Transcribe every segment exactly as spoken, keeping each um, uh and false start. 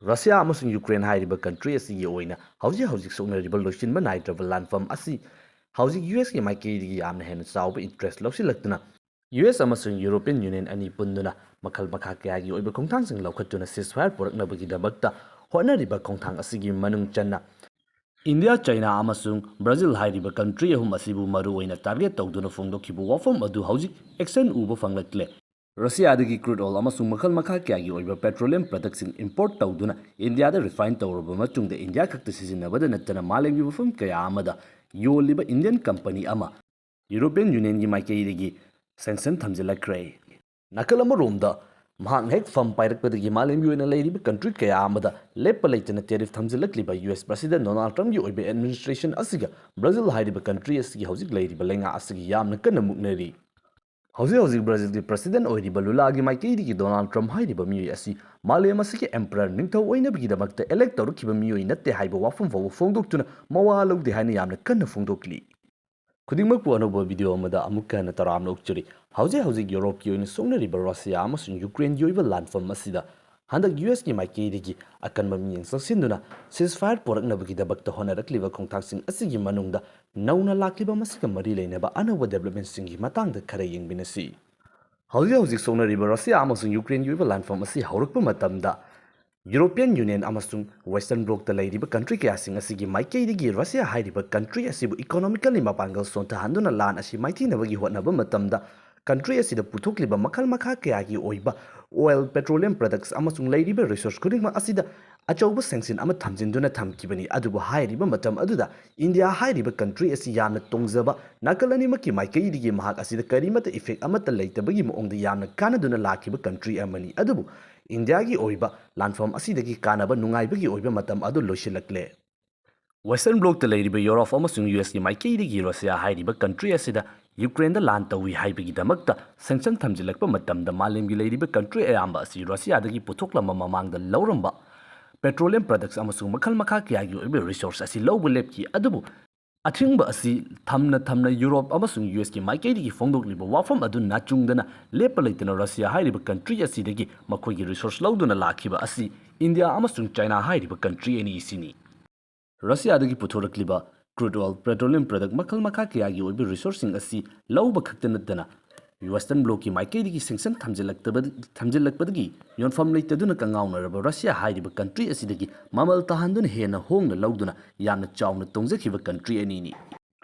Russia ꯑꯃꯁꯨꯡ Ukraine ꯍꯥꯏꯔꯤꯕ country ꯑꯁꯤꯒꯤ ꯑꯣꯏꯅ ꯍꯧꯖꯤꯛ ꯍꯧꯖꯤꯛ ꯁꯣꯛꯅꯔꯤꯕ ꯂꯣꯏꯁꯤꯟꯕ ꯅꯥꯏꯗ꯭ꯔꯕ ꯂꯥꯟꯐꯝ ꯑꯁꯤ ꯍꯧꯖꯤꯛ ꯌꯨ ꯑꯦꯁꯀꯤ ꯃꯥꯏꯀꯩꯗꯒꯤ ꯌꯥꯝꯅ ꯍꯦꯟꯅ ꯆꯥꯎꯕ ꯏꯟꯇꯔꯦꯁ ꯂꯧꯁꯤꯜꯂꯛꯇꯨꯅ, ꯌꯨ ꯑꯦꯁ ꯑꯃꯁꯨꯡ ꯌꯨꯔꯣꯄꯤꯌꯟ ꯌꯨꯅꯤꯌꯟ ꯑꯅꯤ ꯄꯨꯟꯗꯨꯅ ꯃꯈꯜ ꯃꯈꯥ ꯀꯌꯥꯒꯤ ꯑꯣꯏꯕ ꯈꯣꯡꯊꯥꯡꯁꯤꯡ ꯂꯧꯈꯠꯇꯨꯅ ceasefire ꯄꯨꯔꯛꯅꯕꯒꯤꯗꯃꯛꯇ ꯍꯣꯠꯅꯔꯤꯕ ꯈꯣꯡꯊꯥꯡ ꯑꯁꯤꯒꯤ ꯃꯅꯨꯡ ꯆꯟꯅ ꯏꯟꯗꯤꯌꯥ, ꯆꯥꯏꯅꯥ ꯑꯃꯁꯨꯡ ꯕ꯭ꯔꯥꯖꯤꯜ ꯍꯥꯏꯔꯤꯕ ꯀꯟꯇ꯭ꯔꯤ ꯑꯍꯨꯝ ꯑꯁꯤꯕꯨ ꯃꯔꯨꯑꯣꯏꯅ ꯇꯥꯔꯒꯦꯠ ꯇꯧꯗꯨꯅ ꯐꯣꯡꯗꯣꯛꯈꯤꯕ ꯋꯥꯐꯝ ꯑꯗꯨ ꯍꯧꯖꯤꯛ ꯑꯦꯛꯁꯟ ꯎꯕ ꯐꯪꯂꯛꯂꯦ꯫ ꯔꯁꯤꯌꯥꯗꯒꯤ ꯀ꯭ꯔꯨꯗ ꯑꯣꯏꯜ ꯑꯃꯁꯨꯡ ꯃꯈꯜ ꯃꯈꯥ ꯀꯌꯥꯒꯤ ꯑꯣꯏꯕ ꯄꯦꯇ꯭ꯔꯣꯂꯤꯌꯝ ꯄ꯭ꯔꯗꯛꯁꯤꯡ ꯏꯝꯄꯣꯔꯠ ꯇꯧꯗꯨꯅ ꯏꯟꯗꯤꯌꯥꯗ ꯔꯤꯐꯥꯏꯟ ꯇꯧꯔꯕ ꯃꯇꯨꯡꯗ ꯏꯟꯗꯤꯌꯥ ꯈꯛꯇ ꯁꯤꯖꯤꯟꯅꯕꯗ ꯅꯠꯇꯅ ꯃꯥꯂꯦꯝꯒꯤ ꯃꯐꯝ ꯀꯌꯥ ꯑꯃꯗ ꯌꯣꯜꯂꯤꯕ ꯏꯟꯗꯤꯌꯟ ꯀꯝꯄꯅꯤ ꯑꯃ ꯌꯨꯔꯣꯄꯤꯌꯟ ꯌꯨꯅꯤꯌꯟꯒꯤ ꯃꯥꯏꯀꯩꯗꯒꯤ ꯁꯦꯡꯁꯟ ꯊꯝꯖꯤꯜꯂꯛꯈ꯭ꯔꯦ꯫ ꯅꯥꯀꯜ ꯑꯃꯔꯣꯝꯗ, ꯃꯍꯥꯛꯅ ꯍꯦꯛ ꯐꯝ ꯄꯥꯏꯔꯛꯄꯗꯒꯤ ꯃꯥꯂꯦꯝꯒꯤ ꯑꯣꯏꯅ ꯂꯩꯔꯤꯕ ꯀꯟꯇ꯭ꯔꯤ ꯀꯌꯥ ꯑꯃꯗ ꯂꯦꯞꯄ ꯂꯩꯇꯅ ꯇꯦꯔꯤꯐ ꯊꯝꯖꯤꯜꯂꯛꯂꯤꯕ ꯌꯨ ꯑꯦꯁ ꯄ꯭ꯔꯁꯤꯗꯦꯟ ꯗꯣꯅꯥꯜꯗ ꯇ꯭ꯔꯝꯞꯀꯤ ꯑꯣꯏꯕ ꯑꯦꯗꯃꯤꯅꯤꯁꯇ꯭ꯔꯦꯁꯟ ꯑꯁꯤꯒ ꯕ꯭ꯔꯥꯖꯤꯜ ꯍꯥꯏꯔꯤꯕ ꯀꯟꯇ꯭ꯔꯤ ꯑꯁꯤꯒꯤ ꯍꯧꯖꯤꯛ ꯂꯩꯔꯤꯕ ꯂꯩꯉꯥꯛ ꯑꯁꯤꯒꯤ ꯌꯥꯝꯅ ꯀꯟꯅ ꯃꯨꯛꯅꯔꯤ꯫ ꯍꯧꯖꯤꯛ ꯍꯧꯖꯤꯛ ꯕ꯭ꯔꯥꯖꯤꯜꯒꯤ ꯄ꯭ꯔꯁꯤꯗꯦꯟ ꯑꯣꯏꯔꯤꯕ ꯂꯨꯂꯥꯒꯤ ꯃꯥꯏꯀꯩꯗꯒꯤ ꯗꯣꯅꯥꯜꯗ ꯇ꯭ꯔꯝꯞ ꯍꯥꯏꯔꯤꯕ ꯃꯤꯑꯣꯏ ꯑꯁꯤ ꯃꯥꯂꯦꯝ ꯑꯁꯤꯒꯤ ꯑꯦꯝꯄꯔꯔ, ꯅꯤꯡꯊꯧ ꯑꯣꯏꯅꯕꯒꯤꯗꯃꯛꯇ ꯏꯂꯦꯛ ꯇꯧꯔꯛꯈꯤꯕ ꯃꯤꯑꯣꯏ ꯅꯠꯇꯦ ꯍꯥꯏꯕ ꯋꯥꯐꯝ ꯐꯥꯎꯕ ꯐꯣꯡꯗꯣꯛꯇꯨꯅ ꯃꯋꯥ ꯂꯧꯗꯦ ꯍꯥꯏꯅ ꯌꯥꯝꯅ ꯀꯟꯅ ꯐꯣꯡꯗꯣꯛꯂꯤ꯫ ꯈꯨꯗꯤꯡꯃꯛꯄꯨ ꯑꯅꯧꯕ ꯚꯤꯗꯤꯑꯣ ꯑꯃꯗ ꯑꯃꯨꯛꯀ ꯍꯟꯅ ꯇꯔꯥꯝꯅ ꯑꯣꯛꯆꯔꯤ꯫ ꯍꯧꯖꯤꯛ ꯍꯧꯖꯤꯛ ꯌꯨꯔꯣꯞꯀꯤ ꯑꯣꯏꯅ ꯁꯣꯛꯅꯔꯤꯕ ꯔꯁꯤꯌꯥ ꯑꯃꯁꯨꯡ ꯌꯨꯀ꯭ꯔꯦꯟꯒꯤ ꯑꯣꯏꯕ ꯂꯥꯟꯐꯝ ꯑꯁꯤꯗ ꯍꯟꯗꯛ ꯌꯨ ꯑꯦꯁꯀꯤ ꯃꯥꯏꯀꯩꯗꯒꯤ ꯑꯀꯟꯕ ꯃꯤꯠꯌꯦꯡ ꯆꯪꯁꯤꯟꯗꯨꯅ ceasefire ꯄꯨꯔꯛꯅꯕꯒꯤꯗꯃꯛꯇ ꯍꯣꯠꯅꯔꯛꯂꯤꯕ ꯈꯣꯡꯊꯥꯡꯁꯤꯡ ꯑꯁꯤꯒꯤ ꯃꯅꯨꯡꯗ ꯅꯧꯅ ꯂꯥꯛꯂꯤꯕ ꯃꯁꯤꯒ ꯃꯔꯤ ꯂꯩꯅꯕ ꯑꯅꯧꯕ ꯗꯦꯕꯂꯞꯃꯦꯟꯁꯤꯡꯒꯤ ꯃꯇꯥꯡꯗ ꯈꯔ ꯌꯦꯡꯃꯤꯟꯅꯁꯤ꯫ ꯍꯧꯖꯤꯛ ꯍꯧꯖꯤꯛ ꯁꯣꯛꯅꯔꯤꯕ ꯔꯁꯤꯌꯥ ꯑꯃꯁꯨꯡ ꯌꯨꯀ꯭ꯔꯦꯟꯒꯤ ꯑꯣꯏꯕ ꯂꯥꯟꯐꯝ ꯑꯁꯤ ꯍꯧꯔꯛꯄ ꯃꯇꯝꯗ ꯌꯨꯔꯣꯄꯤꯌꯟ ꯌꯨꯅꯤꯌꯟ ꯑꯃꯁꯨꯡ ꯋꯦꯁꯇꯔꯟ ꯕ꯭ꯂꯣꯛꯇ ꯂꯩꯔꯤꯕ ꯀꯟꯇ꯭ꯔꯤ ꯀꯌꯥꯁꯤꯡ ꯑꯁꯤꯒꯤ ꯃꯥꯏꯀꯩꯗꯒꯤ ꯔꯁꯤꯌꯥ ꯍꯥꯏꯔꯤꯕ ꯀꯟꯇ꯭ꯔꯤ ꯑꯁꯤꯕꯨ ꯏꯀꯣꯅꯣꯃꯤꯀꯦꯜꯂꯤ ꯃꯄꯥꯡꯒꯜ ꯁꯣꯟꯊꯍꯟꯗꯨꯅ ꯂꯥꯟ ꯑꯁꯤ ꯃꯥꯏꯊꯤꯅꯕꯒꯤ ꯍꯣꯠꯅꯕ ꯃꯇꯝꯗ ꯀꯟꯇ꯭ꯔꯤ ꯑꯁꯤꯗ ꯄꯨꯊꯣꯛꯂꯤꯕ ꯃꯈꯜ ꯃꯈꯥ ꯀꯌꯥꯒꯤ ꯑꯣꯏꯕ ꯑꯣꯏꯜ, ꯄꯦꯇ꯭ꯔꯣꯂꯤꯌꯝ ꯄ꯭ꯔꯗꯛꯁ ꯑꯃꯁꯨꯡ ꯂꯩꯔꯤꯕ ꯔꯤꯁꯣꯔꯁ ꯈꯨꯗꯤꯡꯃꯛ ꯑꯁꯤꯗ ꯑꯆꯧꯕ ꯁꯦꯡꯁꯟ ꯑꯃ ꯊꯝꯖꯤꯟꯗꯨꯅ ꯊꯝꯈꯤꯕꯅꯤ꯫ ꯑꯗꯨꯕꯨ ꯍꯥꯏꯔꯤꯕ ꯃꯇꯝ ꯑꯗꯨꯗ ꯏꯟꯗꯤꯌꯥ ꯍꯥꯏꯔꯤꯕ ꯀꯟꯇ꯭ꯔꯤ ꯑꯁꯤ ꯌꯥꯝꯅ ꯇꯣꯡꯖꯕ, ꯅꯥꯀꯜ ꯑꯅꯤꯃꯛꯀꯤ ꯃꯥꯏꯀꯩꯗꯒꯤ ꯃꯍꯥꯛ ꯑꯁꯤꯗ ꯀꯔꯤꯃꯠꯇ ꯏꯐꯦꯛ ꯑꯃꯠꯇ ꯂꯩꯇꯕꯒꯤ ꯃꯑꯣꯡꯗ ꯌꯥꯝꯅ ꯀꯥꯟꯅꯗꯨꯅ ꯂꯥꯛꯈꯤꯕ ꯀꯟꯇ꯭ꯔꯤ ꯑꯃꯅꯤ꯫ ꯑꯗꯨꯕꯨ ꯏꯟꯗꯤꯌꯥꯒꯤ ꯑꯣꯏꯕ ꯂꯥꯟꯐꯝ ꯑꯁꯤꯗꯒꯤ ꯀꯥꯟꯅꯕ ꯅꯨꯡꯉꯥꯏꯕꯒꯤ ꯑꯣꯏꯕ ꯃꯇꯝ ꯑꯗꯨ ꯂꯣꯏꯁꯤꯜꯂꯛꯂꯦ꯫ ꯋꯦꯁꯇꯔꯟ ꯕ꯭ꯂꯣꯛꯇ ꯂꯩꯔꯤꯕ ꯌꯨꯔꯣꯞ ꯑꯃꯁꯨꯡ ꯌꯨ ꯑꯦꯁꯀꯤ ꯃꯥꯏꯀꯩꯗꯒꯤ ꯔꯁꯤꯌꯥ ꯍꯥꯏꯔꯤꯕ ꯀꯟꯇ꯭ꯔꯤ ꯑꯁꯤꯗ ꯌꯨꯀ꯭ꯔꯦꯟꯗ ꯂꯥꯟ ꯇꯧꯏ ꯍꯥꯏꯕꯒꯤꯗꯃꯛꯇ ꯁꯦꯡꯁꯟ ꯊꯝꯖꯤꯜꯂꯛꯄ ꯃꯇꯝꯗ ꯃꯥꯂꯦꯝꯒꯤ ꯂꯩꯔꯤꯕ ꯀꯟꯇ꯭ꯔꯤ ꯑꯌꯥꯝꯕ ꯑꯁꯤ ꯔꯁꯤꯌꯥꯗꯒꯤ ꯄꯨꯊꯣꯛꯂꯝꯕ ꯃꯃꯥꯡꯗ ꯂꯧꯔꯝꯕ ꯄꯦꯇ꯭ꯔꯣꯂꯤꯌꯝ ꯄ꯭ꯔꯗꯛꯁ ꯑꯃꯁꯨꯡ ꯃꯈꯜ ꯃꯈꯥ ꯀꯌꯥꯒꯤ ꯑꯣꯏꯕ ꯔꯤꯁꯣꯔꯁ ꯑꯁꯤ ꯂꯧꯕ ꯂꯦꯞꯈꯤ꯫ ꯑꯗꯨꯕꯨ ꯑꯊꯤꯡꯕ ꯑꯁꯤ ꯊꯝꯅ ꯊꯝꯅ ꯌꯨꯔꯣꯞ ꯑꯃꯁꯨꯡ ꯌꯨ ꯑꯦꯁꯀꯤ ꯃꯥꯏꯀꯩꯗꯒꯤ ꯐꯣꯡꯗꯣꯛꯂꯤꯕ ꯋꯥꯐꯝ ꯑꯗꯨ ꯅꯥꯆꯨꯡꯗꯅ ꯂꯦꯞꯄ ꯂꯩꯇꯅ ꯔꯁꯤꯌꯥ ꯍꯥꯏꯔꯤꯕ ꯀꯟꯇ꯭ꯔꯤ ꯑꯁꯤꯗꯒꯤ ꯃꯈꯣꯏꯒꯤ ꯔꯤꯁꯣꯔꯁ ꯂꯧꯗꯨꯅ ꯂꯥꯛꯈꯤꯕ ꯑꯁꯤ ꯏꯟꯗꯤꯌꯥ ꯑꯃꯁꯨꯡ ꯆꯥꯏꯅꯥ ꯍꯥꯏꯔꯤꯕ ꯀꯟꯇ꯭ꯔꯤ ꯑꯅꯤ ꯑꯁꯤꯅꯤ꯫ ꯔꯁꯤꯌꯥꯗꯒꯤ ꯄꯨꯊꯣꯔꯛꯂꯤꯕ ꯀ꯭ꯔꯨꯗ ꯑꯣꯏꯜ, ꯄꯦꯇ꯭ꯔꯣꯂꯤꯌꯝ ꯄ꯭ꯔꯗꯛ ꯃꯈꯜ ꯃꯈꯥ ꯀꯌꯥꯒꯤ ꯑꯣꯏꯕ ꯔꯤꯁꯣꯔꯁꯁꯤꯡ ꯑꯁꯤ ꯂꯧꯕ ꯈꯛꯇ ꯅꯠꯇꯅ ꯋꯦꯁꯇꯔꯟ ꯕ꯭ꯂꯣꯛꯀꯤ ꯃꯥꯏꯀꯩꯗꯒꯤ ꯁꯦꯡꯁꯟ ꯊꯝꯖꯤꯜꯂꯛꯇꯕ-, ꯊꯝꯖꯤꯜꯂꯛꯄꯗꯒꯤ ꯌꯣꯟꯐꯝ ꯂꯩꯇꯗꯨꯅ ꯀꯉꯥꯎꯅꯔꯕ ꯔꯁꯤꯌꯥ ꯍꯥꯏꯔꯤꯕ ꯀꯟꯇ꯭ꯔꯤ ꯑꯁꯤꯗꯒꯤ ꯃꯃꯜ ꯇꯥꯍꯟꯗꯨꯅ ꯍꯦꯟꯅ ꯍꯣꯡꯅ ꯂꯧꯗꯨꯅ ꯌꯥꯝꯅ ꯆꯥꯎꯅ ꯇꯣꯡꯖꯈꯤꯕ ꯀꯟꯇ꯭ꯔꯤ ꯑꯅꯤꯅꯤ꯫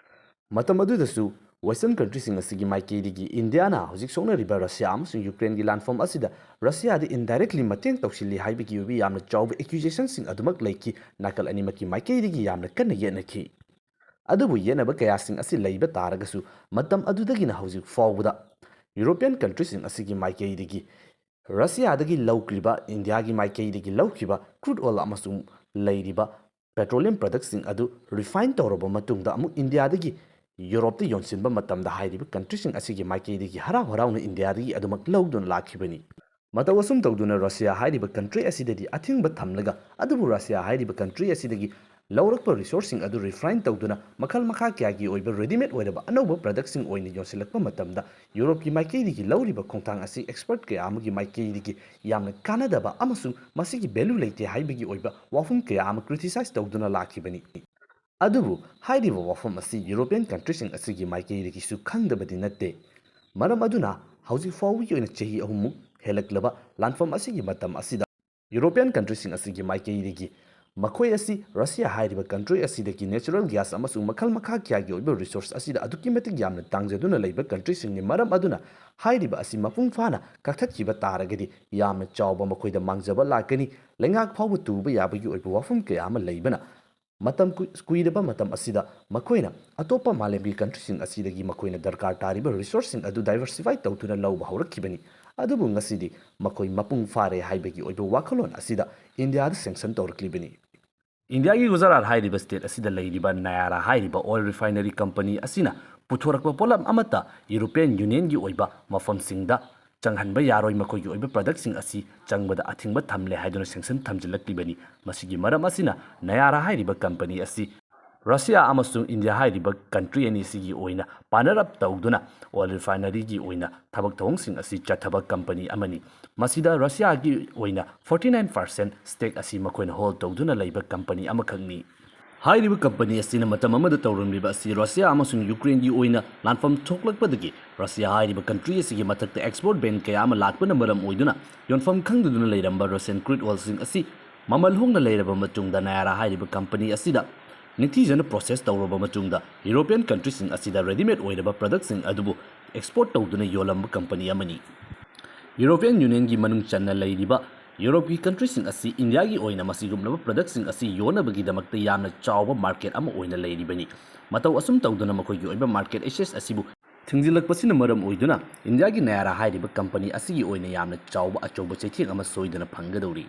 ꯃꯇꯝ ꯑꯗꯨꯗꯁꯨ ꯋꯦꯁꯇꯔꯟ ꯀꯟꯇ꯭ꯔꯤꯁꯤꯡ ꯑꯁꯤꯒꯤ ꯃꯥꯏꯀꯩꯗꯒꯤ ꯏꯟꯗꯤꯌꯥꯅ ꯍꯧꯖꯤꯛ ꯁꯣꯛꯅꯔꯤꯕ ꯔꯁꯤꯌꯥ ꯑꯃꯁꯨꯡ ꯌꯨꯀ꯭ꯔꯦꯟꯒꯤ ꯂꯥꯟꯐꯝ ꯑꯁꯤꯗ ꯔꯁꯤꯌꯥꯗ indirectly ꯃꯇꯦꯡ ꯇꯧꯁꯤꯜꯂꯤ ꯍꯥꯏꯕꯒꯤ ꯑꯣꯏꯕ ꯌꯥꯝꯅ ꯆꯥꯎꯕ accusationꯁꯤꯡ ꯑꯗꯨꯃꯛ ꯂꯩꯈꯤ꯫ ꯅꯥꯀꯜ ꯑꯅꯤꯃꯛꯀꯤ ꯃꯥꯏꯀꯩꯗꯒꯤ ꯌꯥꯝꯅ ꯀꯟꯅ ꯌꯦꯠꯅꯈꯤ꯫ ꯑꯗꯨꯕꯨ ꯌꯦꯠꯅꯕ ꯀꯌꯥꯁꯤꯡ ꯑꯁꯤ ꯂꯩꯕ ꯇꯥꯔꯒꯁꯨ ꯃꯇꯝ ꯑꯗꯨꯗꯒꯤꯅ ꯍꯧꯖꯤꯛ ꯐꯥꯎꯕꯗ ꯌꯨꯔꯣꯄꯤꯌꯟ ꯀꯟꯇ꯭ꯔꯤꯁꯤꯡ ꯑꯁꯤꯒꯤ ꯃꯥꯏꯀꯩꯗꯒꯤ ꯔꯁꯤꯌꯥꯗꯒꯤ ꯂꯧꯈ꯭ꯔꯤꯕ, ꯏꯟꯗꯤꯌꯥꯒꯤ ꯃꯥꯏꯀꯩꯗꯒꯤ ꯂꯧꯈꯤꯕ ꯀ꯭ꯔꯨꯗ ꯑꯣꯏꯜ ꯑꯃꯁꯨꯡ ꯂꯩꯔꯤꯕ ꯄꯦꯇ꯭ꯔꯣꯂꯤꯌꯝ ꯄ꯭ꯔꯗꯛꯁꯤꯡ ꯑꯗꯨ ꯔꯤꯐꯥꯏꯟ ꯇꯧꯔꯕ ꯃꯇꯨꯡꯗ ꯑꯃꯨꯛ ꯏꯟꯗꯤꯌꯥꯗꯒꯤ ꯌꯨꯔꯣꯞꯇ ꯌꯣꯟꯁꯤꯟꯕ ꯃꯇꯝꯗ ꯍꯥꯏꯔꯤꯕ ꯀꯟꯇ꯭ꯔꯤꯁꯤꯡ ꯑꯁꯤꯒꯤ ꯃꯥꯏꯀꯩꯗꯒꯤ ꯍꯔꯥꯎ ꯍꯔꯥꯎꯅ ꯏꯟꯗꯤꯌꯥꯗꯒꯤ ꯑꯗꯨꯃꯛ ꯂꯧꯗꯨꯅ ꯂꯥꯛꯈꯤꯕꯅꯤ꯫ ꯃꯇꯧ ꯑꯁꯨꯝ ꯇꯧꯗꯨꯅ ꯔꯁꯤꯌꯥ ꯍꯥꯏꯔꯤꯕ ꯀꯟꯇ꯭ꯔꯤ ꯑꯁꯤꯗꯗꯤ ꯑꯊꯤꯡꯕ ꯊꯝꯂꯒ, ꯑꯗꯨꯕꯨ ꯔꯁꯤꯌꯥ ꯍꯥꯏꯔꯤꯕ ꯀꯟꯇ꯭ꯔꯤ ꯑꯁꯤꯗꯒꯤ ꯂꯧꯔꯛꯄ ꯔꯤꯁꯣꯔꯁꯁꯤꯡ ꯑꯗꯨ ꯔꯤꯐꯥꯏꯟ ꯇꯧꯗꯨꯅ ꯃꯈꯜ ꯃꯈꯥ ꯀꯌꯥꯒꯤ ꯑꯣꯏꯕ ꯔꯦꯗꯤꯃꯦꯗ ꯑꯣꯏꯔꯕ ꯑꯅꯧꯕ ꯄ꯭ꯔꯗꯛꯁꯤꯡ ꯑꯣꯏꯅ ꯌꯣꯟꯁꯤꯜꯂꯛꯄ ꯃꯇꯝꯗ ꯌꯨꯔꯣꯞꯀꯤ ꯃꯥꯏꯀꯩꯗꯒꯤ ꯂꯧꯔꯤꯕ ꯈꯣꯡꯊꯥꯡ ꯑꯁꯤ ꯑꯦꯛꯁꯄꯔꯠ ꯀꯌꯥ ꯑꯃꯒꯤ ꯃꯥꯏꯀꯩꯗꯒꯤ ꯌꯥꯝꯅ ꯀꯥꯟꯅꯗꯕ ꯑꯃꯁꯨꯡ ꯃꯁꯤꯒꯤ ꯚꯦꯂꯨ ꯂꯩꯇꯦ ꯍꯥꯏꯕꯒꯤ ꯑꯣꯏꯕ ꯋꯥꯐꯝ ꯀꯌꯥ ꯑꯃ ꯀ꯭ꯔꯤꯇꯤꯁꯥꯏꯖ ꯇꯧꯗꯨꯅ ꯂꯥꯛꯈꯤꯕꯅꯤ꯫ ꯑꯗꯨꯕꯨ ꯍꯥꯏꯔꯤꯕ ꯋꯥꯐꯝ ꯑꯁꯤ ꯌꯨꯔꯣꯄꯤꯌꯟ ꯀꯟꯇ꯭ꯔꯤꯁꯤꯡ ꯑꯁꯤꯒꯤ ꯃꯥꯏꯀꯩꯗꯒꯤꯁꯨ ꯈꯪꯗꯕꯗꯤ ꯅꯠꯇꯦ꯫ ꯃꯔꯝ ꯑꯗꯨꯅ ꯍꯧꯖꯤꯛ ꯐꯥꯎꯕꯒꯤ ꯑꯣꯏꯅ ꯆꯍꯤ ꯑꯍꯨꯝꯃꯨꯛ ꯍꯦꯜꯂꯛꯂꯕ ꯂꯥꯟꯐꯝ ꯑꯁꯤꯒꯤ ꯃꯇꯝ ꯑꯁꯤꯗ ꯌꯨꯔꯣꯄꯤꯌꯟ ꯀꯟꯇ꯭ꯔꯤꯁꯤꯡ ꯑꯁꯤꯒꯤ ꯃꯥꯏꯀꯩꯗꯒꯤ ꯃꯈꯣꯏ ꯑꯁꯤ ꯔꯁꯤꯌꯥ ꯍꯥꯏꯔꯤꯕ ꯀꯟꯇ꯭ꯔꯤ ꯑꯁꯤꯗꯒꯤ natural gas ꯑꯃꯁꯨꯡ ꯃꯈꯜ ꯃꯈꯥ ꯀꯌꯥꯒꯤ ꯑꯣꯏꯕ ꯔꯤꯁꯣꯔꯁ ꯑꯁꯤꯗ ꯑꯗꯨꯛꯀꯤ ꯃꯇꯤꯛ ꯌꯥꯝꯅ ꯇꯥꯡꯖꯗꯨꯅ ꯂꯩꯕ ꯀꯟꯇ꯭ꯔꯤꯁꯤꯡꯅꯤ꯫ ꯃꯔꯝ ꯑꯗꯨꯅ ꯍꯥꯏꯔꯤꯕ ꯑꯁꯤ ꯃꯄꯨꯡ ꯐꯥꯅ ꯀꯛꯊꯠꯈꯤꯕ ꯇꯥꯔꯒꯗꯤ ꯌꯥꯝꯅ ꯆꯥꯎꯕ ꯃꯈꯣꯏꯗ ꯃꯥꯡꯖꯕ ꯂꯥꯛꯀꯅꯤ꯫ ꯂꯩꯉꯥꯛ ꯐꯥꯎꯕ ꯇꯨꯕ ꯌꯥꯕꯒꯤ ꯑꯣꯏꯕ ꯋꯥꯐꯝ ꯀꯌꯥ ꯑꯃ ꯂꯩꯕꯅ ꯃꯇꯝ ꯀꯨꯏ-, ꯀꯨꯏꯔꯕ ꯃꯇꯝ ꯑꯁꯤꯗ ꯃꯈꯣꯏꯅ ꯑꯇꯣꯞꯄ ꯃꯥꯂꯦꯝꯒꯤ ꯀꯟꯇ꯭ꯔꯤꯁꯤꯡ ꯑꯁꯤꯗꯒꯤ ꯃꯈꯣꯏꯅ ꯗꯔꯀꯥꯔ ꯇꯥꯔꯤꯕ ꯔꯤꯁꯣꯔꯁꯁꯤꯡ ꯑꯗꯨ ꯗꯥꯏꯚꯔꯁꯤꯐꯥꯏ ꯇꯧꯗꯨꯅ ꯂꯧꯕ ꯍꯧꯔꯛꯈꯤꯕꯅꯤ꯫ ꯑꯗꯨꯕꯨ ꯉꯁꯤꯗꯤ ꯃꯈꯣꯏ ꯃꯄꯨꯡ ꯐꯥꯔꯦ ꯍꯥꯏꯕꯒꯤ ꯑꯣꯏꯕ ꯋꯥꯈꯜꯂꯣꯟ ꯑꯁꯤꯗ ꯏꯟꯗꯤꯌꯥꯗ ꯁꯦꯡꯁꯟ ꯇꯧꯔꯛꯂꯤꯕꯅꯤ꯫ ꯏꯟꯗꯤꯌꯥꯒꯤ ꯒꯨꯖꯔꯥꯠ ꯍꯥꯏꯔꯤꯕ ꯁ꯭ꯇꯦꯠ ꯑꯁꯤꯗ ꯂꯩꯔꯤꯕ ꯅꯌꯥꯔꯥ ꯍꯥꯏꯔꯤꯕ ꯑꯣꯏꯜ ꯔꯤꯐꯥꯏꯅꯔꯤ ꯀꯝꯄꯅꯤ ꯑꯁꯤꯅ ꯄꯨꯊꯣꯔꯛꯄ ꯄꯣꯠꯂꯝ ꯑꯃꯠꯇ ꯌꯨꯔꯣꯄꯤꯌꯟ ꯌꯨꯅꯤꯌꯟꯒꯤ ꯑꯣꯏꯕ ꯃꯐꯝꯁꯤꯡꯗ ꯆꯪꯍꯟꯕ ꯌꯥꯔꯣꯏ꯫ ꯃꯈꯣꯏꯒꯤ ꯑꯣꯏꯕ ꯄ꯭ꯔꯗꯛꯁꯤꯡ ꯑꯁꯤ ꯆꯪꯕꯗ ꯑꯊꯤꯡꯕ ꯊꯝꯂꯦ ꯍꯥꯏꯗꯨꯅ ꯁꯦꯡꯁꯟ ꯊꯝꯖꯤꯜꯂꯛꯂꯤꯕꯅꯤ꯫ ꯃꯁꯤꯒꯤ ꯃꯔꯝ ꯑꯁꯤꯅ ꯅꯌꯥꯔꯥ ꯍꯥꯏꯔꯤꯕ ꯀꯝꯄꯅꯤ ꯑꯁꯤ ꯔꯁꯤꯌꯥ ꯑꯃꯁꯨꯡ ꯏꯟꯗꯤꯌꯥ ꯍꯥꯏꯔꯤꯕ ꯀꯟꯇ꯭ꯔꯤ ꯑꯅꯤꯁꯤꯒꯤ ꯑꯣꯏꯅ ꯄꯥꯔꯠꯅꯔ ꯑꯞ ꯇꯧꯗꯨꯅ ꯑꯣꯏꯜ ꯔꯤꯐꯥꯏꯅꯔꯤꯒꯤ ꯑꯣꯏꯅ ꯊꯕꯛ ꯊꯧꯑꯣꯡꯁꯤꯡ ꯑꯁꯤ ꯆꯠꯊꯕ ꯀꯝꯄꯅꯤ ꯑꯃꯅꯤ꯫ ꯃꯁꯤꯗ ꯔꯁꯤꯌꯥꯒꯤ ꯑꯣꯏꯅ forty nine percent stake ꯑꯁꯤ ꯃꯈꯣꯏꯅ ꯍꯣꯜ ꯇꯧꯗꯨꯅ ꯂꯩꯕ ꯀꯝꯄꯅꯤ ꯑꯃꯈꯛꯅꯤ꯫ ꯍꯥꯏꯔꯤꯕ ꯀꯝꯄꯅꯤ ꯑꯁꯤꯅ ꯃꯇꯝ ꯑꯃꯗ ꯇꯧꯔꯝꯂꯤꯕ ꯑꯁꯤ ꯔꯁꯤꯌꯥ ꯑꯃꯁꯨꯡ ꯌꯨꯀ꯭ꯔꯦꯟꯒꯤ ꯑꯣꯏꯅ ꯂꯥꯟꯐꯝ ꯊꯣꯛꯂꯛꯄꯗꯒꯤ ꯔꯁꯤꯌꯥ ꯍꯥꯏꯔꯤꯕ ꯀꯟꯇ꯭ꯔꯤ ꯑꯁꯤꯒꯤ ꯃꯊꯛꯇ ꯑꯦꯛꯁꯄꯣꯔꯠ ꯕꯦꯟ ꯀꯌꯥ ꯑꯃ ꯂꯥꯛꯄꯅ ꯃꯔꯝ ꯑꯣꯏꯗꯨꯅ ꯌꯣꯟꯐꯝ ꯈꯪꯗꯗꯨꯅ ꯂꯩꯔꯝꯕ ꯔꯁꯤꯌꯟ ꯀ꯭ꯔꯨꯗ ꯑꯣꯏꯜꯁꯤꯡ ꯑꯁꯤ ꯃꯃꯜ ꯍꯣꯡꯅ ꯂꯩꯔꯕ ꯃꯇꯨꯡꯗ ꯅꯌꯥꯔꯥ ꯍꯥꯏꯔꯤꯕ ꯀꯝꯄꯅꯤ ꯑꯁꯤꯗ ꯅꯤꯡꯊꯤꯖꯅ ꯄ꯭ꯔꯣꯁꯦꯁ ꯇꯧꯔꯕ ꯃꯇꯨꯡꯗ ꯌꯨꯔꯣꯄꯤꯌꯟ ꯀꯟꯇ꯭ꯔꯤꯁꯤꯡ ꯑꯁꯤꯗ ꯔꯦꯗꯤꯃꯦꯗ ꯑꯣꯏꯔꯕ ꯄ꯭ꯔꯗꯛꯁꯤꯡ ꯑꯗꯨꯕꯨ ꯑꯦꯛꯁꯄꯣꯔꯠ ꯇꯧꯗꯨꯅ ꯌꯣꯜꯂꯝꯕ ꯀꯝꯄꯅꯤ ꯑꯃꯅꯤ꯫ ꯌꯨꯔꯣꯄꯤꯌꯟ ꯌꯨꯅꯤꯌꯟꯒꯤ ꯃꯅꯨꯡ ꯆꯟꯅ ꯂꯩꯔꯤꯕ ꯌꯨꯔꯣꯞꯀꯤ ꯀꯟꯇ꯭ꯔꯤꯁꯤꯡ ꯑꯁꯤ ꯏꯟꯗꯤꯌꯥꯒꯤ ꯑꯣꯏꯅ ꯃꯁꯤꯒꯨꯝꯂꯕ ꯄ꯭ꯔꯗꯛꯁꯤꯡ ꯑꯁꯤ ꯌꯣꯟꯅꯕꯒꯤꯗꯃꯛꯇ ꯌꯥꯝꯅ ꯆꯥꯎꯕ ꯃꯥꯔꯀꯦꯠ ꯑꯃ ꯑꯣꯏꯅ ꯂꯩꯔꯤꯕꯅꯤ꯫ ꯃꯇꯧ ꯑꯁꯨꯝ ꯇꯧꯗꯅ ꯃꯈꯣꯏꯒꯤ ꯑꯣꯏꯕ ꯃꯥꯔꯀꯦꯠ ꯑꯦꯛꯁꯦꯁ ꯑꯁꯤꯕꯨ ꯊꯤꯡꯖꯤꯜꯂꯛꯄꯁꯤꯅ ꯃꯔꯝ ꯑꯣꯏꯗꯨꯅ ꯏꯟꯗꯤꯌꯥꯒꯤ ꯅꯌꯥꯔꯥ ꯍꯥꯏꯔꯤꯕ ꯀꯝꯄꯅꯤ ꯑꯁꯤꯒꯤ ꯑꯣꯏꯅ ꯌꯥꯝꯅ ꯆꯥꯎꯕ ꯑꯆꯧꯕ ꯆꯩꯊꯦꯡ ꯑꯃ ꯁꯣꯏꯗꯅ ꯐꯪꯒꯗꯧꯔꯤ꯫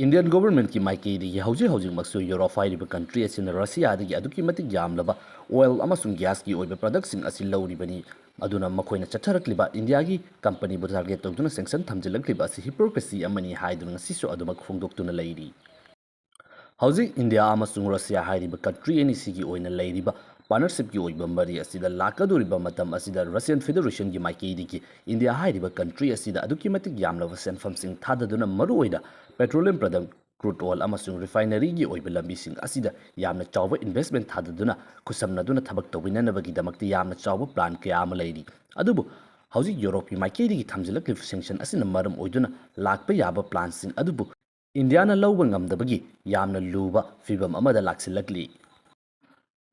ꯏꯟꯗꯤꯌꯟ ꯒꯣꯚꯔꯟꯃꯦꯟꯠꯀꯤ ꯃꯥꯏꯀꯩꯗꯒꯤ ꯍꯧꯖꯤꯛ ꯍꯧꯖꯤꯛꯃꯛꯁꯨ ꯌꯨꯔꯣꯞ ꯍꯥꯏꯔꯤꯕ ꯀꯟꯇ꯭ꯔꯤ ꯑꯁꯤꯅ ꯔꯁꯤꯌꯥꯗꯒꯤ ꯑꯗꯨꯛꯀꯤ ꯃꯇꯤꯛ ꯌꯥꯝꯂꯕ ꯑꯣꯏꯜ ꯑꯃꯁꯨꯡ ꯒ꯭ꯌꯥꯁꯀꯤ ꯑꯣꯏꯕ ꯄ꯭ꯔꯗꯛꯁꯤꯡ ꯑꯁꯤ ꯂꯧꯔꯤꯕꯅꯤ꯫ ꯑꯗꯨꯅ ꯃꯈꯣꯏꯅ ꯆꯠꯊꯔꯛꯂꯤꯕ ꯏꯟꯗꯤꯌꯥꯒꯤ ꯀꯝꯄꯅꯤꯕꯨ ꯇꯥꯔꯒꯦꯠ ꯇꯧꯗꯨꯅ ꯁꯦꯡꯁꯟ ꯊꯝꯖꯤꯜꯂꯛꯂꯤꯕ ꯑꯁꯤ ꯍꯤꯄꯣꯀ꯭ꯔꯦꯁꯤ ꯑꯃꯅꯤ ꯍꯥꯏꯗꯨꯅ ꯉꯁꯤꯁꯨ ꯑꯗꯨꯃꯛ ꯐꯣꯡꯗꯣꯛꯇꯨꯅ ꯂꯩꯔꯤ꯫ ꯍꯧꯖꯤꯛ ꯏꯟꯗꯤꯌꯥ ꯑꯃꯁꯨꯡ ꯔꯁꯤꯌꯥ ꯍꯥꯏꯔꯤꯕ ꯀꯟꯇ꯭ꯔꯤ ꯑꯅꯤꯁꯤꯒꯤ ꯑꯣꯏꯅ ꯂꯩꯔꯤꯕ ꯄꯥꯔꯠꯅꯔꯁꯤꯞꯀꯤ ꯑꯣꯏꯕ ꯃꯔꯤ ꯑꯁꯤꯗ ꯂꯥꯛꯀꯗꯧꯔꯤꯕ ꯃꯇꯝ ꯑꯁꯤꯗ ꯔꯁꯤꯌꯟ ꯐꯦꯗꯔꯦꯁꯟꯒꯤ ꯃꯥꯏꯀꯩꯗꯒꯤ ꯏꯟꯗꯤꯌꯥ ꯍꯥꯏꯔꯤꯕ ꯀꯟꯇ꯭ꯔꯤ ꯑꯁꯤꯗ ꯑꯗꯨꯛꯀꯤ ꯃꯇꯤꯛ ꯌꯥꯝꯂꯕ ꯁꯦꯟꯐꯝꯁꯤꯡ ꯊꯥꯗꯗꯨꯅ ꯃꯔꯨꯑꯣꯏꯅ ꯄꯦꯇ꯭ꯔꯣꯂꯤꯌꯝ ꯄ꯭ꯔꯗꯛ, ꯀ꯭ꯔꯨꯗ ꯑꯣꯏꯜ ꯑꯃꯁꯨꯡ ꯔꯤꯐꯥꯏꯅꯔꯤꯒꯤ ꯑꯣꯏꯕ ꯂꯝꯕꯤꯁꯤꯡ ꯑꯁꯤꯗ ꯌꯥꯝꯅ ꯆꯥꯎꯕ ꯏꯟꯚꯦꯁ꯭ꯠꯃꯦꯟꯠ ꯊꯥꯗꯗꯨꯅ ꯈꯨꯠꯁꯝꯅꯗꯨꯅ ꯊꯕꯛ ꯇꯧꯃꯤꯟꯅꯅꯕꯒꯤꯗꯃꯛꯇ ꯌꯥꯝꯅ ꯆꯥꯎꯕ ꯄ꯭ꯂꯥꯟ ꯀꯌꯥ ꯑꯃ ꯂꯩꯔꯤ꯫ ꯑꯗꯨꯕꯨ ꯍꯧꯖꯤꯛ ꯌꯨꯔꯣꯞꯀꯤ ꯃꯥꯏꯀꯩꯗꯒꯤ ꯊꯝꯖꯤꯜꯂꯛꯂꯤꯕ ꯁꯦꯡꯁꯟ ꯑꯁꯤꯅ ꯃꯔꯝ ꯑꯣꯏꯗꯨꯅ ꯂꯥꯛꯄ ꯌꯥꯕ ꯄ꯭ꯂꯥꯟꯁꯤꯡ ꯑꯗꯨꯕꯨ ꯏꯟꯗꯤꯌꯥꯅ ꯂꯧꯕ ꯉꯝꯗꯕꯒꯤ ꯌꯥꯝꯅ ꯂꯨꯕ ꯐꯤꯚꯝ ꯑꯃꯗ ꯂꯥꯛꯁꯤꯜꯂꯛꯂꯤ꯫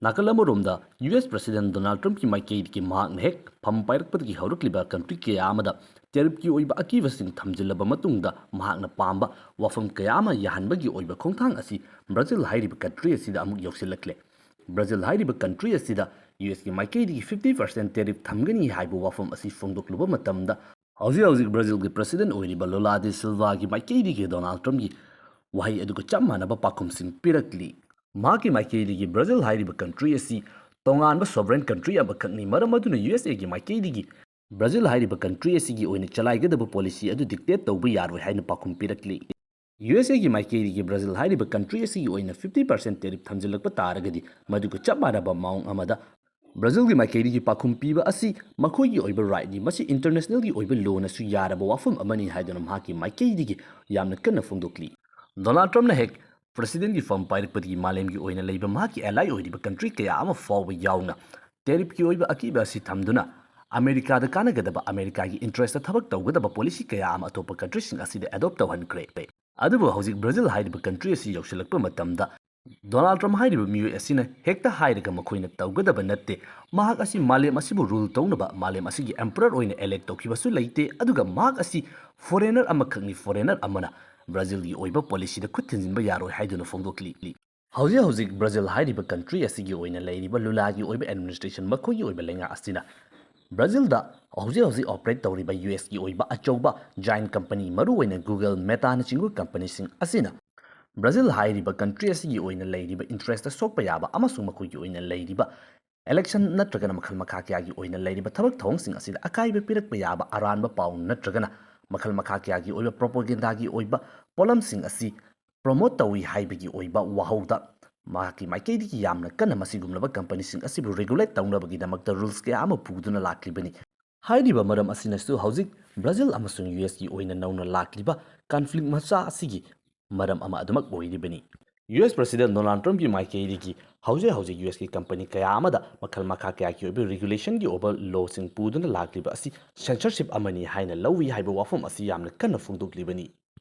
ꯅꯥꯀꯜ ꯑꯃꯔꯣꯝꯗ ꯌꯨ ꯑꯦꯁ ꯄ꯭ꯔꯁꯤꯗꯦꯟꯠ ꯗꯣꯅꯥꯜꯗ ꯇ꯭ꯔꯝꯞꯀꯤ ꯃꯥꯏꯀꯩꯗꯒꯤ ꯃꯍꯥꯛꯅ ꯍꯦꯛ ꯐꯝ ꯄꯥꯏꯔꯛꯄꯗꯒꯤ ꯍꯧꯔꯛꯂꯤꯕ ꯀꯟꯇ꯭ꯔꯤ ꯀꯌꯥ ꯑꯃꯗ ꯇꯦꯔꯤꯐꯀꯤ ꯑꯣꯏꯕ ꯑꯀꯤꯕꯁꯤꯡ ꯊꯝꯖꯤꯜꯂꯕ ꯃꯇꯨꯡꯗ ꯃꯍꯥꯛꯅ ꯄꯥꯝꯕ ꯋꯥꯐꯝ ꯀꯌꯥ ꯑꯃ ꯌꯥꯍꯟꯕꯒꯤ ꯑꯣꯏꯕ ꯈꯣꯡꯊꯥꯡ ꯑꯁꯤ ꯕ꯭ꯔꯥꯖꯤꯜ ꯍꯥꯏꯔꯤꯕ ꯀꯟꯇ꯭ꯔꯤ ꯑꯁꯤꯗ ꯑꯃꯨꯛ ꯌꯧꯁꯤꯜꯂꯛꯂꯦ꯫ ꯕ꯭ꯔꯥꯖꯤꯜ ꯍꯥꯏꯔꯤꯕ ꯀꯟꯇ꯭ꯔꯤ ꯑꯁꯤꯗ ꯌꯨ ꯑꯦꯁꯀꯤ ꯃꯥꯏꯀꯩꯗꯒꯤ fifty percent ꯇꯦꯔꯤꯐ ꯊꯝꯒꯅꯤ ꯍꯥꯏꯕ ꯋꯥꯐꯝ ꯑꯁꯤ ꯐꯣꯡꯗꯣꯛꯂꯨꯕ ꯃꯇꯝꯗ ꯍꯧꯖꯤꯛ ꯍꯧꯖꯤꯛ ꯕ꯭ꯔꯥꯖꯤꯜꯒꯤ ꯄ꯭ꯔꯁꯤꯗꯦꯟꯠ ꯑꯣꯏꯔꯤꯕ ꯂꯨꯂꯥ ꯗꯤ ꯁꯤꯜꯚꯥꯒꯤ ꯃꯥꯏꯀꯩꯗꯒꯤ ꯗꯣꯅꯥꯜꯗ ꯇ꯭ꯔꯝꯞꯀꯤ ꯋꯥꯍꯩ ꯑꯗꯨꯒ ꯆꯞ ꯃꯥꯟꯅꯕ ꯄꯥꯎꯈꯨꯝꯁꯤꯡ ꯄꯤꯔꯛꯂꯤ꯫ ꯃꯍꯥꯛꯀꯤ ꯃꯥꯏꯀꯩꯗꯒꯤ ꯕ꯭ꯔꯥꯖꯤꯜ ꯍꯥꯏꯔꯤꯕ ꯀꯟꯇ꯭ꯔꯤ ꯑꯁꯤ ꯇꯣꯉꯥꯟꯕ ꯁꯣꯚꯔꯦꯟ ꯀꯟꯇ꯭ꯔꯤ ꯑꯃꯈꯛꯅꯤ, ꯃꯔꯝ ꯑꯗꯨꯅ ꯌꯨ ꯑꯦꯁ ꯑꯦꯒꯤ ꯃꯥꯏꯀꯩꯗꯒꯤ ꯕ꯭ꯔꯥꯖꯤꯜ ꯍꯥꯏꯔꯤꯕ ꯀꯟꯇ꯭ꯔꯤ ꯑꯁꯤꯒꯤ ꯑꯣꯏꯅ ꯆꯂꯥꯏꯒꯗꯕ ꯄꯣꯂꯤꯁꯤ ꯑꯗꯨ ꯗꯤꯛꯇꯦꯠ ꯇꯧꯕ ꯌꯥꯔꯣꯏ ꯍꯥꯏꯅ ꯄꯥꯎꯈꯨꯝ ꯄꯤꯔꯛꯂꯤ꯫ ꯌꯨ ꯑꯦꯁ ꯑꯦꯒꯤ ꯃꯥꯏꯀꯩꯗꯒꯤ ꯕ꯭ꯔꯥꯖꯤꯜ ꯍꯥꯏꯔꯤꯕ ꯀꯟꯇ꯭ꯔꯤ ꯑꯁꯤꯒꯤ ꯑꯣꯏꯅ ꯐꯤꯐꯇꯤ ꯄꯥꯔꯁꯦꯟ ꯇꯦꯔꯤꯐ ꯊꯝꯖꯤꯜꯂꯛꯄ ꯇꯥꯔꯒꯗꯤ, ꯃꯗꯨꯒ ꯆꯞ ꯃꯥꯟꯅꯕ ꯃꯑꯣꯡ ꯑꯃꯗ ꯕ꯭ꯔꯥꯖꯤꯜꯒꯤ ꯃꯥꯏꯀꯩꯗꯒꯤ ꯄꯥꯎꯈꯨꯝ ꯄꯤꯕ ꯑꯁꯤ ꯃꯈꯣꯏꯒꯤ ꯑꯣꯏꯕ ꯔꯥꯏꯠꯅꯤ, ꯃꯁꯤ ꯏꯟꯇꯔꯅꯦꯁꯅꯦꯜꯒꯤ ꯑꯣꯏꯕ ꯂꯣꯅꯁꯨ ꯌꯥꯔꯕ ꯋꯥꯐꯝ ꯑꯃꯅꯤ ꯍꯥꯏꯗꯨꯅ ꯃꯍꯥꯛꯀꯤ ꯃꯥꯏꯀꯩꯗꯒꯤ ꯌꯥꯝꯅ ꯀꯟꯅ ꯐꯣꯡꯗꯣꯛꯂꯤ꯫ ꯗꯣꯅꯥꯜꯗ ꯇ꯭ꯔꯝꯞꯅ ꯍꯦꯛ ꯄ꯭ꯔꯦꯁꯤꯗꯦꯟꯒꯤ ꯐꯝ ꯄꯥꯏꯔꯛꯄꯗꯒꯤ ꯃꯥꯂꯦꯝꯒꯤ ꯑꯣꯏꯅ ꯂꯩꯕ ꯃꯍꯥꯛꯀꯤ ꯑꯦꯂꯥꯏ ꯑꯣꯏꯔꯤꯕ ꯀꯟꯇ꯭ꯔꯤ ꯀꯌꯥ ꯑꯃ ꯐꯥꯎꯕ ꯌꯥꯎꯅ ꯇꯦꯔꯤꯐꯀꯤ ꯑꯣꯏꯕ ꯑꯀꯤꯕ ꯑꯁꯤ ꯊꯝꯗꯨꯅ ꯑꯃꯦꯔꯤꯀꯥꯗ ꯀꯥꯟꯅꯒꯗꯕ, ꯑꯃꯦꯔꯤꯀꯥꯒꯤ ꯏꯟꯇꯔꯦꯁꯇ ꯊꯕꯛ ꯇꯧꯒꯗꯕ ꯄꯣꯂꯤꯁꯤ ꯀꯌꯥ ꯑꯃ ꯑꯇꯣꯞꯄ ꯀꯟꯇ꯭ꯔꯤꯁꯤꯡ ꯑꯁꯤꯗ ꯑꯦꯗꯣꯞ ꯇꯧꯍꯟꯈ꯭ꯔꯦ꯫ ꯑꯗꯨꯕꯨ ꯍꯧꯖꯤꯛ ꯕ꯭ꯔꯥꯖꯤꯜ ꯍꯥꯏꯔꯤꯕ ꯀꯟꯇ꯭ꯔꯤ ꯑꯁꯤ ꯌꯧꯁꯤꯜꯂꯛꯄ ꯃꯇꯝꯗ, ꯗꯣꯅꯥꯜꯗ ꯇ꯭ꯔꯝꯞ ꯍꯥꯏꯔꯤꯕ ꯃꯤꯑꯣꯏ ꯑꯁꯤꯅ ꯍꯦꯛꯇ ꯍꯥꯏꯔꯒ ꯃꯈꯣꯏꯅ ꯇꯧꯒꯗꯕ ꯅꯠꯇꯦ꯫ ꯃꯍꯥꯛ ꯑꯁꯤ ꯃꯥꯂꯦꯝ ꯑꯁꯤꯕꯨ ꯔꯨꯜ ꯇꯧꯅꯕ, ꯃꯥꯂꯦꯝ ꯑꯁꯤꯒꯤ ꯑꯦꯝꯄꯔꯔ ꯑꯣꯏꯅ ꯑꯦꯂꯦꯛ ꯇꯧꯈꯤꯕꯁꯨ ꯂꯩꯇꯦ, ꯑꯗꯨꯒ ꯃꯍꯥꯛ ꯑꯁꯤ ꯐꯣꯔꯦꯅꯔ ꯑꯃꯈꯛꯅꯤ, ꯐꯣꯔꯦꯅꯔ ꯑꯃꯅ ꯕ꯭ꯔꯥꯖꯤꯜꯒꯤ ꯑꯣꯏꯕ ꯄꯣꯂꯤꯁꯤꯗ ꯈꯨꯠ ꯊꯤꯟꯖꯤꯟꯕ ꯌꯥꯔꯣꯏ ꯍꯥꯏꯗꯨꯅ ꯐꯣꯡꯗꯣꯛꯂꯤ꯫ ꯍꯧꯖꯤꯛ ꯍꯧꯖꯤꯛ ꯕ꯭ꯔꯥꯖꯤꯜ ꯍꯥꯏꯔꯤꯕ ꯀꯟꯇ꯭ꯔꯤ ꯑꯁꯤꯒꯤ ꯑꯣꯏꯅ ꯂꯩꯔꯤꯕ ꯂꯨꯂꯥꯒꯤ ꯑꯣꯏꯕ ꯑꯦꯗꯃꯤꯅꯤꯁꯇ꯭ꯔꯦꯁꯟ, ꯃꯈꯣꯏꯒꯤ ꯑꯣꯏꯕ ꯂꯩꯉꯥꯛ ꯑꯁꯤꯅ ꯕ꯭ꯔꯥꯖꯤꯜꯗ ꯍꯧꯖꯤꯛ ꯍꯧꯖꯤꯛ ꯑꯣꯄꯔꯦꯠ ꯇꯧꯔꯤꯕ ꯌꯨ ꯑꯦꯁꯀꯤ ꯑꯣꯏꯕ ꯑꯆꯧꯕ ꯖꯥꯏꯟ ꯀꯝꯄꯅꯤ, ꯃꯔꯨꯑꯣꯏꯅ Google, Meta-ꯅꯆꯤꯡꯕ ꯀꯝꯄꯅꯤꯁꯤꯡ ꯑꯁꯤꯅ ꯕ꯭ꯔꯥꯖꯤꯜ ꯍꯥꯏꯔꯤꯕ ꯀꯟꯇ꯭ꯔꯤ ꯑꯁꯤꯒꯤ ꯑꯣꯏꯅ ꯂꯩꯔꯤꯕ ꯏꯟꯇꯔꯦꯁꯇ ꯁꯣꯛꯄ ꯌꯥꯕ ꯑꯃꯁꯨꯡ ꯃꯈꯣꯏꯒꯤ ꯑꯣꯏꯅ ꯂꯩꯔꯤꯕ ꯏꯂꯦꯛꯁꯟ ꯅꯠꯇ꯭ꯔꯒꯅ ꯃꯈꯜ ꯃꯈꯥ ꯀꯌꯥꯒꯤ ꯑꯣꯏꯅ ꯂꯩꯔꯤꯕ ꯊꯕꯛ ꯊꯧꯑꯣꯡꯁꯤꯡ ꯑꯁꯤꯗ ꯑꯀꯥꯏꯕ ꯄꯤꯔꯛꯄ ꯌꯥꯕ ꯑꯔꯥꯟꯕ ꯄꯥꯎ ꯅꯠꯇ꯭ꯔꯒꯅ ꯃꯈꯜ ꯃꯈꯥ ꯀꯌꯥꯒꯤ ꯑꯣꯏꯕ ꯄ꯭ꯔꯣꯄꯣꯒꯦꯟꯗꯥꯒꯤ ꯑꯣꯏꯕ ꯄꯣꯠꯂꯝꯁꯤꯡ ꯑꯁꯤ ꯄ꯭ꯔꯣꯃꯣꯠ ꯇꯧꯏ ꯍꯥꯏꯕꯒꯤ ꯑꯣꯏꯕ ꯋꯥꯍꯧꯗ ꯃꯍꯥꯛꯀꯤ ꯃꯥꯏꯀꯩꯗꯒꯤ ꯌꯥꯝꯅ ꯀꯟꯅ ꯃꯁꯤꯒꯨꯝꯂꯕ ꯀꯝꯄꯅꯤꯁꯤꯡ ꯑꯁꯤꯕꯨ ꯔꯤꯒꯨꯂꯦꯠ ꯇꯧꯅꯕꯒꯤꯗꯃꯛꯇ ꯔꯨꯜꯁ ꯀꯌꯥ ꯑꯃ ꯄꯨꯗꯨꯅ ꯂꯥꯛꯂꯤꯕꯅꯤ꯫ ꯍꯥꯏꯔꯤꯕ ꯃꯔꯝ ꯑꯁꯤꯅꯁꯨ ꯍꯧꯖꯤꯛ ꯕ꯭ꯔꯥꯖꯤꯜ ꯑꯃꯁꯨꯡ ꯌꯨ ꯑꯦꯁꯀꯤ ꯑꯣꯏꯅ ꯅꯧꯅ ꯂꯥꯛꯂꯤꯕ ꯀꯟꯐ꯭ꯂꯤꯛ ꯃꯆꯥ ꯑꯁꯤꯒꯤ ꯃꯔꯝ ꯑꯃ ꯑꯗꯨꯃꯛ ꯑꯣꯏꯔꯤꯕꯅꯤ꯫ ꯌꯨ ꯑꯦꯁ ꯄ꯭ꯔꯦꯁꯤꯗꯦꯟ ꯗꯣꯅꯥꯜꯗ ꯇ꯭ꯔꯝꯞꯀꯤ ꯃꯥꯏꯀꯩꯗꯒꯤ ꯍꯧꯖꯤꯛ ꯍꯧꯖꯤꯛ ꯌꯨ ꯑꯦꯁꯀꯤ ꯀꯝꯄꯅꯤ ꯀꯌꯥ ꯑꯃꯗ ꯃꯈꯜ ꯃꯈꯥ ꯀꯌꯥꯒꯤ ꯑꯣꯏꯕ ꯔꯤꯒꯨꯂꯦꯁꯟꯒꯤ ꯑꯣꯏꯕ ꯂꯣꯁꯤꯡ ꯄꯨꯗꯨꯅ ꯂꯥꯛꯂꯤꯕ ꯑꯁꯤ ꯁꯦꯟꯁꯔꯁꯤꯞ ꯑꯃꯅꯤ ꯍꯥꯏꯅ ꯂꯧꯏ ꯍꯥꯏꯕ ꯋꯥꯐꯝ ꯑꯁꯤ ꯌꯥꯝꯅ ꯀꯟꯅ ꯐꯣꯡꯗꯣꯛꯂꯤꯕꯅꯤ꯫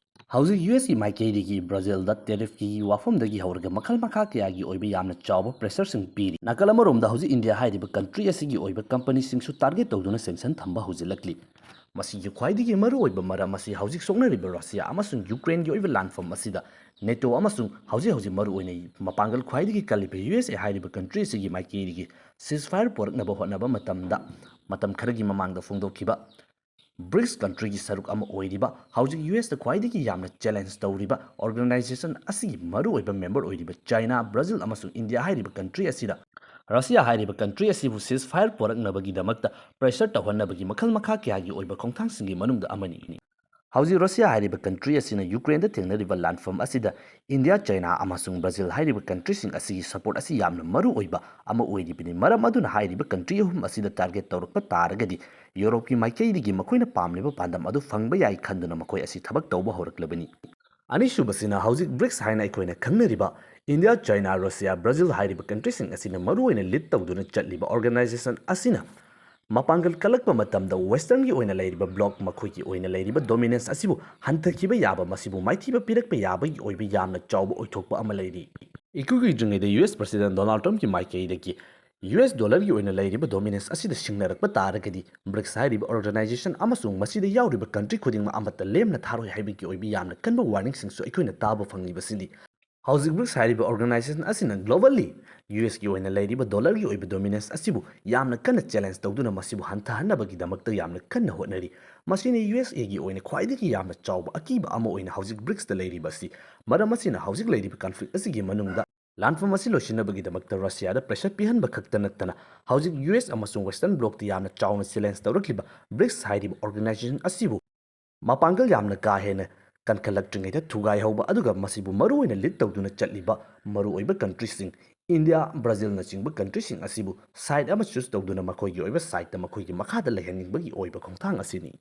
ꯍꯧꯖꯤꯛ ꯌꯨ ꯑꯦꯁꯀꯤ ꯃꯥꯏꯀꯩꯗꯒꯤ ꯕ꯭ꯔꯥꯖꯤꯜꯗ ꯇꯦꯔꯤꯐꯀꯤ ꯋꯥꯐꯝꯗꯒꯤ ꯍꯧꯔꯒ ꯃꯈꯜ ꯃꯈꯥ ꯀꯌꯥꯒꯤ ꯑꯣꯏꯕ ꯌꯥꯝꯅ ꯆꯥꯎꯕ ꯄ꯭ꯔꯦꯁꯔꯁꯤꯡ ꯄꯤꯔꯤ꯫ ꯅꯥꯀꯜ ꯑꯃꯔꯣꯝꯗ ꯍꯧꯖꯤꯛ ꯏꯟꯗꯤꯌꯥ ꯍꯥꯏꯔꯤꯕ ꯀꯟꯇ꯭ꯔꯤ ꯑꯁꯤꯒꯤ ꯑꯣꯏꯕ ꯀꯝꯄꯅꯤꯁꯤꯡꯁꯨ ꯇꯥꯔꯒꯦꯠ ꯇꯧꯗꯨꯅ ꯁꯦꯡꯁꯟ ꯊꯝꯕ ꯍꯧꯖꯤꯜꯂꯛꯂꯤ꯫ ꯃꯁꯤꯒꯤ ꯈ꯭ꯋꯥꯏꯗꯒꯤ ꯃꯔꯨꯑꯣꯏꯕ ꯃꯔꯝ ꯑꯁꯤ ꯍꯧꯖꯤꯛ ꯁꯣꯛꯅꯔꯤꯕ ꯔꯁꯤꯌꯥ ꯑꯃꯁꯨꯡ ꯌꯨꯀ꯭ꯔꯦꯟꯒꯤ ꯑꯣꯏꯕ ꯂꯥꯟꯐꯝ ꯑꯁꯤꯗ ꯅꯦꯇꯣ ꯑꯃꯁꯨꯡ ꯍꯧꯖꯤꯛ ꯍꯧꯖꯤꯛ ꯃꯔꯨꯑꯣꯏꯅ ꯃꯄꯥꯡꯒꯜ ꯈ꯭ꯋꯥꯏꯗꯒꯤ ꯀꯜꯂꯤꯕ ꯌꯨ ꯑꯦꯁ ꯑꯦ ꯍꯥꯏꯔꯤꯕ ꯀꯟꯇ꯭ꯔꯤ ꯑꯁꯤꯒꯤ ꯃꯥꯏꯀꯩꯗꯒꯤ ꯁꯤꯖꯐꯥꯌꯔ ꯄꯨꯔꯛꯅꯕ ꯍꯣꯠꯅꯕ ꯃꯇꯝꯗ ꯃꯇꯝ ꯈꯔꯒꯤ ꯃꯃꯥꯡꯗ ꯐꯣꯡꯗꯣꯛꯈꯤꯕ ꯕ꯭ꯔꯤꯛꯁ ꯀꯟꯇ꯭ꯔꯤꯒꯤ ꯁꯔꯨꯛ ꯑꯃ ꯑꯣꯏꯔꯤꯕ, ꯍꯧꯖꯤꯛ ꯌꯨ ꯑꯦꯁꯇ ꯈ꯭ꯋꯥꯏꯗꯒꯤ ꯌꯥꯝꯅ ꯆꯦꯂꯦꯟꯖ ꯇꯧꯔꯤꯕ ꯑꯣꯔꯒꯅꯥꯏꯖꯦꯁꯟ ꯑꯁꯤꯒꯤ ꯃꯔꯨꯑꯣꯏꯕ ꯃꯦꯝꯕꯔ ꯑꯣꯏꯔꯤꯕ ꯆꯥꯏꯅꯥ, ꯕ꯭ꯔꯥꯖꯤꯜ ꯑꯃꯁꯨꯡ ꯏꯟꯗꯤꯌꯥ ꯍꯥꯏꯔꯤꯕ ꯀꯟꯇ꯭ꯔꯤ ꯑꯁꯤꯗ ꯔꯁꯤꯌꯥ ꯍꯥꯏꯔꯤꯕ ꯀꯟꯇ꯭ꯔꯤ ꯑꯁꯤꯕꯨ ꯁꯤꯖꯐꯥꯌꯔ ꯄꯨꯔꯛꯅꯕꯒꯤꯗꯃꯛꯇ ꯄ꯭ꯔꯦꯁꯔ ꯇꯧꯍꯟꯅꯕꯒꯤ ꯃꯈꯜ ꯃꯈꯥ ꯀꯌꯥꯒꯤ ꯑꯣꯏꯕ ꯈꯣꯡꯊꯥꯡꯁꯤꯡꯒꯤ ꯃꯅꯨꯡꯗ ꯑꯃꯅꯤ꯫ ꯍꯧꯖꯤꯛ ꯔꯁꯤꯌꯥ ꯍꯥꯏꯔꯤꯕ ꯀꯟꯇ꯭ꯔꯤ ꯑꯁꯤꯅ ꯌꯨꯀ꯭ꯔꯦꯟꯗ ꯊꯦꯡꯅꯔꯤꯕ ꯂꯥꯟꯐꯝ ꯑꯁꯤꯗ ꯏꯟꯗꯤꯌꯥ, ꯆꯥꯏꯅꯥ ꯑꯃꯁꯨꯡ ꯕ꯭ꯔꯥꯖꯤꯜ ꯍꯥꯏꯔꯤꯕ ꯀꯟꯇ꯭ꯔꯤꯁꯤꯡ ꯑꯁꯤꯒꯤ ꯁꯄꯣꯔꯠ ꯑꯁꯤ ꯌꯥꯝꯅ ꯃꯔꯨ ꯑꯣꯏꯕ ꯑꯃ ꯑꯣꯏꯔꯤꯕꯅꯤ꯫ ꯃꯔꯝ ꯑꯗꯨꯅ ꯍꯥꯏꯔꯤꯕ ꯀꯟꯇ꯭ꯔꯤ ꯑꯍꯨꯝ ꯑꯁꯤꯗ ꯇꯥꯔꯒꯦꯠ ꯇꯧꯔꯛꯄ ꯇꯥꯔꯒꯗꯤ ꯌꯨꯔꯣꯞꯀꯤ ꯃꯥꯏꯀꯩꯗꯒꯤ ꯃꯈꯣꯏꯅ ꯄꯥꯝꯂꯤꯕ ꯄꯥꯟꯗꯝ ꯑꯗꯨ ꯐꯪꯕ ꯌꯥꯏ ꯈꯟꯗꯨꯅ ꯃꯈꯣꯏ ꯑꯁꯤ ꯊꯕꯛ ꯇꯧꯕ ꯍꯧꯔꯛꯂꯕꯅꯤ꯫ ꯑꯅꯤꯁꯨꯕꯁꯤꯅ ꯍꯧꯖꯤꯛ ꯕ꯭ꯔꯤꯛꯁ ꯍꯥꯏꯅ ꯑꯩꯈꯣꯏꯅ ꯈꯪꯅꯔꯤꯕ ꯏꯟꯗꯤꯌꯥ, ꯆꯥꯏꯅꯥ, ꯔꯁꯤꯌꯥ, ꯕ꯭ꯔꯥꯖꯤꯜ ꯍꯥꯏꯔꯤꯕ ꯀꯟꯇ꯭ꯔꯤꯁꯤꯡ ꯑꯁꯤꯅ ꯃꯔꯨꯑꯣꯏꯅ ꯂꯤꯗ ꯇꯧꯗꯨꯅ ꯆꯠꯂꯤꯕ ꯑꯣꯔꯒꯅꯥꯏꯖꯦꯁꯟ ꯑꯁꯤꯅ ꯃꯄꯥꯡꯒꯜ ꯀꯜꯂꯛꯄ ꯃꯇꯝꯗ ꯋꯦꯁꯇꯔꯟꯒꯤ ꯑꯣꯏꯅ ꯂꯩꯔꯤꯕ ꯕ꯭ꯂꯣꯛ, ꯃꯈꯣꯏꯒꯤ ꯑꯣꯏꯅ ꯂꯩꯔꯤꯕ ꯗꯣꯃꯤꯅꯦꯟꯁ ꯑꯁꯤꯕꯨ ꯍꯟꯊꯈꯤꯕ ꯌꯥꯕ, ꯃꯁꯤꯕꯨ ꯃꯥꯏꯊꯤꯕ ꯄꯤꯔꯛꯄ ꯌꯥꯕꯒꯤ ꯑꯣꯏꯕ ꯌꯥꯝꯅ ꯆꯥꯎꯕ ꯑꯣꯏꯊꯣꯛꯄ ꯑꯃ ꯂꯩꯔꯤ꯫ ꯏꯀꯨꯏ ꯀꯨꯏꯗ꯭ꯔꯤꯉꯩꯗ ꯌꯨ ꯑꯦꯁ ꯄ꯭ꯔꯁꯤꯗꯦꯟ ꯗꯣꯅꯥꯜꯗ ꯇ꯭ꯔꯝꯞꯀꯤ ꯃꯥꯏꯀꯩꯗꯒꯤ ꯌꯨ ꯑꯦꯁ ꯗꯣꯂꯔꯒꯤ ꯑꯣꯏꯅ ꯂꯩꯔꯤꯕ ꯗꯣꯃꯤꯅꯦꯟꯁ ꯑꯁꯤꯗ ꯁꯤꯡꯅꯔꯛꯄ ꯇꯥꯔꯒꯗꯤ ꯕ꯭ꯔꯤꯛꯁ ꯍꯥꯏꯔꯤꯕ ꯑꯣꯔꯒꯅꯥꯏꯖꯦꯁꯟ ꯑꯃꯁꯨꯡ ꯃꯁꯤꯗ ꯌꯥꯎꯔꯤꯕ ꯀꯟꯇ꯭ꯔꯤ ꯈꯨꯗꯤꯡꯃꯛ ꯑꯃꯠꯇ ꯂꯦꯝꯅ ꯊꯥꯔꯣꯏ ꯍꯥꯏꯕꯒꯤ ꯑꯣꯏꯕ ꯌꯥꯝꯅ ꯀꯟꯕ ꯋꯥꯔꯅꯤꯡꯁꯤꯡꯁꯨ ꯑꯩꯈꯣꯏꯅ ꯇꯥꯕ ꯐꯪꯂꯤꯕꯁꯤꯅꯤ꯫ ꯍꯧꯖꯤꯛ ꯕ꯭ꯔꯤꯛꯁ ꯍꯥꯏꯔꯤꯕ ꯑꯣꯔꯒꯅꯥꯏꯖꯦꯁꯟ ꯑꯁꯤꯅ ꯒ꯭ꯂꯣꯕꯜꯂꯤ ꯌꯨ ꯑꯦꯁꯀꯤ ꯑꯣꯏꯅ ꯂꯩꯔꯤꯕ ꯗꯣꯂꯔꯒꯤ ꯑꯣꯏꯕ ꯗꯣꯃꯤꯅꯦꯟꯁ ꯑꯁꯤꯕꯨ ꯌꯥꯝꯅ ꯀꯟꯅ ꯆꯦꯂꯦꯟꯖ ꯇꯧꯗꯨꯅ ꯃꯁꯤꯕꯨ ꯍꯟꯊꯍꯟꯅꯕꯒꯤꯗꯃꯛꯇ ꯌꯥꯝꯅ ꯀꯟꯅ ꯍꯣꯠꯅꯔꯤ꯫ ꯃꯁꯤꯅ ꯌꯨ ꯑꯦꯁ ꯑꯦꯒꯤ ꯑꯣꯏꯅ ꯈ꯭ꯋꯥꯏꯗꯒꯤ ꯌꯥꯝꯅ ꯆꯥꯎꯕ ꯑꯀꯤꯕ ꯑꯃ ꯑꯣꯏꯅ ꯍꯧꯖꯤꯛ ꯕ꯭ꯔꯤꯛꯁꯇ ꯂꯩꯔꯤꯕ ꯑꯁꯤ꯫ ꯃꯔꯝ ꯑꯁꯤꯅ ꯍꯧꯖꯤꯛ ꯂꯩꯔꯤꯕ ꯀꯟꯐ꯭ꯂꯤꯛ ꯑꯁꯤꯒꯤ ꯃꯅꯨꯡꯗ ꯂꯥꯟꯐꯝ ꯑꯁꯤ ꯂꯣꯏꯁꯤꯟꯅꯕꯒꯤꯗꯃꯛꯇ ꯔꯁꯤꯌꯥꯗ ꯄ꯭ꯔꯦꯁꯔ ꯄꯤꯍꯟꯕ ꯈꯛꯇ ꯅꯠꯇꯅ ꯍꯧꯖꯤꯛ ꯌꯨ ꯑꯦꯁ ꯑꯃꯁꯨꯡ ꯋꯦꯁꯇꯔꯟ ꯕ꯭ꯂꯣꯛꯇ ꯌꯥꯝꯅ ꯆꯥꯎꯅ ꯆꯦꯂꯦꯟꯖ ꯇꯧꯔꯛꯂꯤꯕ ꯕ꯭ꯔꯤꯛꯁ ꯍꯥꯏꯔꯤꯕ ꯑꯣꯔꯒꯅꯥꯏꯖꯦꯁꯟ ꯑꯁꯤꯕꯨ ꯃꯄꯥꯡꯒꯜ ꯌꯥꯝꯅ ꯀꯥ ꯍꯦꯟꯅ ꯀꯟꯈꯠꯂꯛꯇ꯭ꯔꯤꯉꯩꯗ ꯊꯨꯒꯥꯏꯍꯧꯕ, ꯑꯗꯨꯒ ꯃꯁꯤꯕꯨ ꯃꯔꯨꯑꯣꯏꯅ ꯂꯤꯗ ꯇꯧꯗꯨꯅ ꯆꯠꯂꯤꯕ ꯃꯔꯨꯑꯣꯏꯕ ꯀꯟꯇ꯭ꯔꯤꯁꯤꯡ, ꯏꯟꯗꯤꯌꯥ, ꯕ꯭ꯔꯥꯖꯤꯜꯅꯆꯤꯡꯕ ꯀꯟꯇ꯭ꯔꯤꯁꯤꯡ ꯑꯁꯤꯕꯨ ꯁꯥꯏꯠ ꯑꯃ ꯆꯨꯁ ꯇꯧꯗꯨꯅ ꯃꯈꯣꯏꯒꯤ ꯑꯣꯏꯕ ꯁꯥꯏꯠꯇ ꯃꯈꯣꯏꯒꯤ ꯃꯈꯥꯗ ꯂꯩꯍꯟꯅꯤꯡꯕꯒꯤ ꯑꯣꯏꯕ ꯈꯣꯡꯊꯥꯡ ꯑꯁꯤꯅꯤ꯫